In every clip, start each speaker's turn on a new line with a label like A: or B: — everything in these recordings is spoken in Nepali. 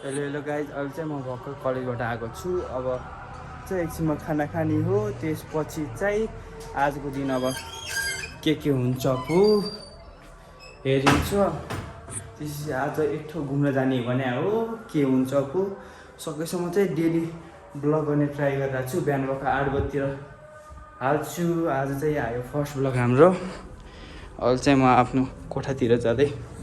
A: हेलो गाइज, अहिले चाहिँ म भर्खर कलेजबाट आएको छु। अब चाहिँ एकछिनमा खाना खाने हो, त्यसपछि चाहिँ आजको दिन अब के हुन्छ पो हेरिन्छ। त्यसपछि आज एक ठाउँ घुम्न जाने भने हो, के हुन्छ पो। सकेसम्म चाहिँ डेली ब्लग गर्ने ट्राई गरिरहेको छु। बिहान बेलुका 8 बजीतिर हाल्छु। आज चाहिँ आयो फर्स्ट ब्लग हाम्रो। अहिले चाहिँ म आफ्नो कोठातिर जाँदै।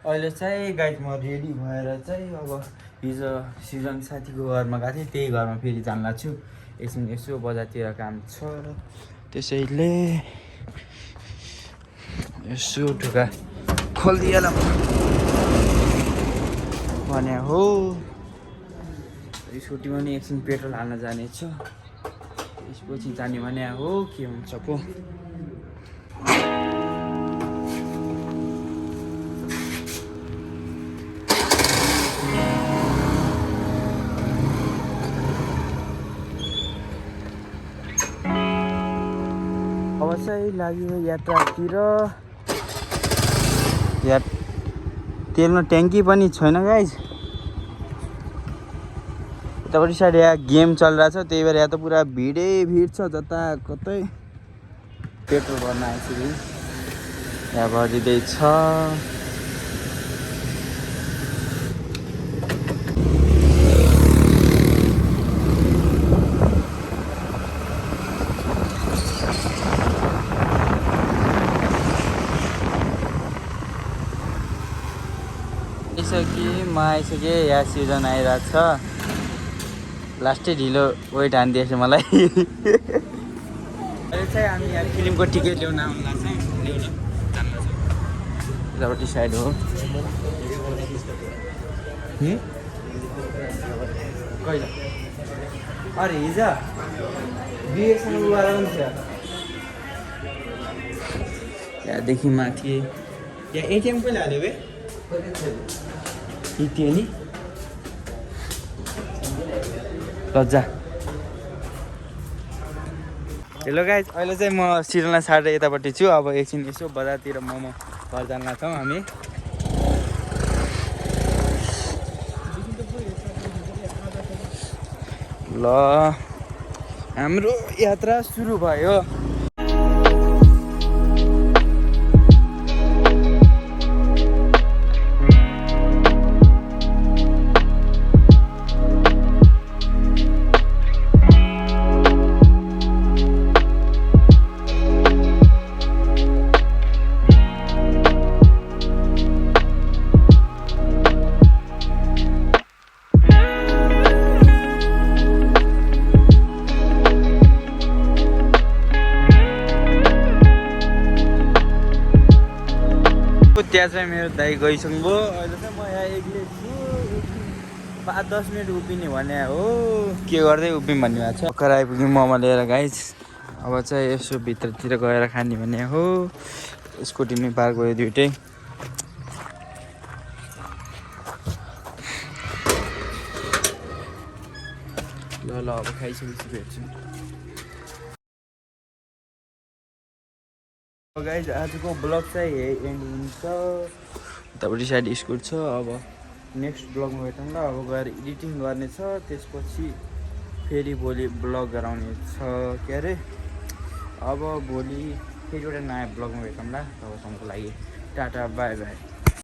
A: अहिले चाहिँ गाइज म रेडी भएर चाहिँ अब हिजो सिजन साथीको घरमा गएको थिएँ, त्यही घरमा फेरि जान लाग्छु। एकछिन यसो बजारतिर काम छ, त्यसैले यसो ढुक्का खोलिदिएला भने हो। स्कुटीमा नि एकछिन पेट्रोल हाल्न जानेछु, त्यसपछि जाने भने हो, के हुन्छ पो। अब चाहिँ लाग्यो यात्रातिर। या तेलमा ट्याङ्की पनि छैन गाइज। यतापट्टि साइड यहाँ गेम चलिरहेछ, त्यही भएर यहाँ त पुरा भिडै भिड छ। जताकतै पेट्रोल भर्न आइसक्यो, यहाँ भरिँदैछ। म आइसकेँ, यहाँ सिजन आइरहेको छ। लास्टै ढिलो वेट हानिदिएछ मलाई। अहिले चाहिँ हामी यहाँ फिल्मको टिकट ल्याउन आउनु लाग्छ। यतापट्टि साइड हो। कहिले? अरे हिजो बिएसँग उहाँ पनि थियो। त्यहाँदेखि माथि यहाँ एटिएम कहिले हाल्यो बे? यति नि लज्जा। हेलो गाइज, अहिले चाहिँ म सिजनलाई सारेर यतापट्टि छु। अब एकछिन यसो बजारतिर मोमो घर जान लाग्छौँ हामी। ल हाम्रो यात्रा सुरु भयो। त्यहाँ चाहिँ मेरो दाइ गइसक्नुभयो। अहिले चाहिँ म यहाँ एक्लै छु। 5-10 मिनट उभिने भने हो, के गर्दै उभिम भन्ने भएको छ। भर्खर आइपुग्यौँ मोमो लिएर गाइज। अब चाहिँ यसो भित्रतिर गएर खाने भने हो। स्कुटी पनि पार्क भयो दुइटै। ल अब खाइसकेपछि भेट्छु। गाइज आजको ब्लग चाहिँ एन्ड हुन्छ। उतापट्टि साइड स्कुल छ। अब नेक्स्ट ब्लगमा भेटौँ ल। अब गएर एडिटिङ गर्ने छ, त्यसपछि फेरि भोलि ब्लग गराउने छ। के अरे अब भोलि फेरि एउटा नयाँ ब्लगमा भेटौँ ल। तबसम्मको लागि टाटा बाई बाई।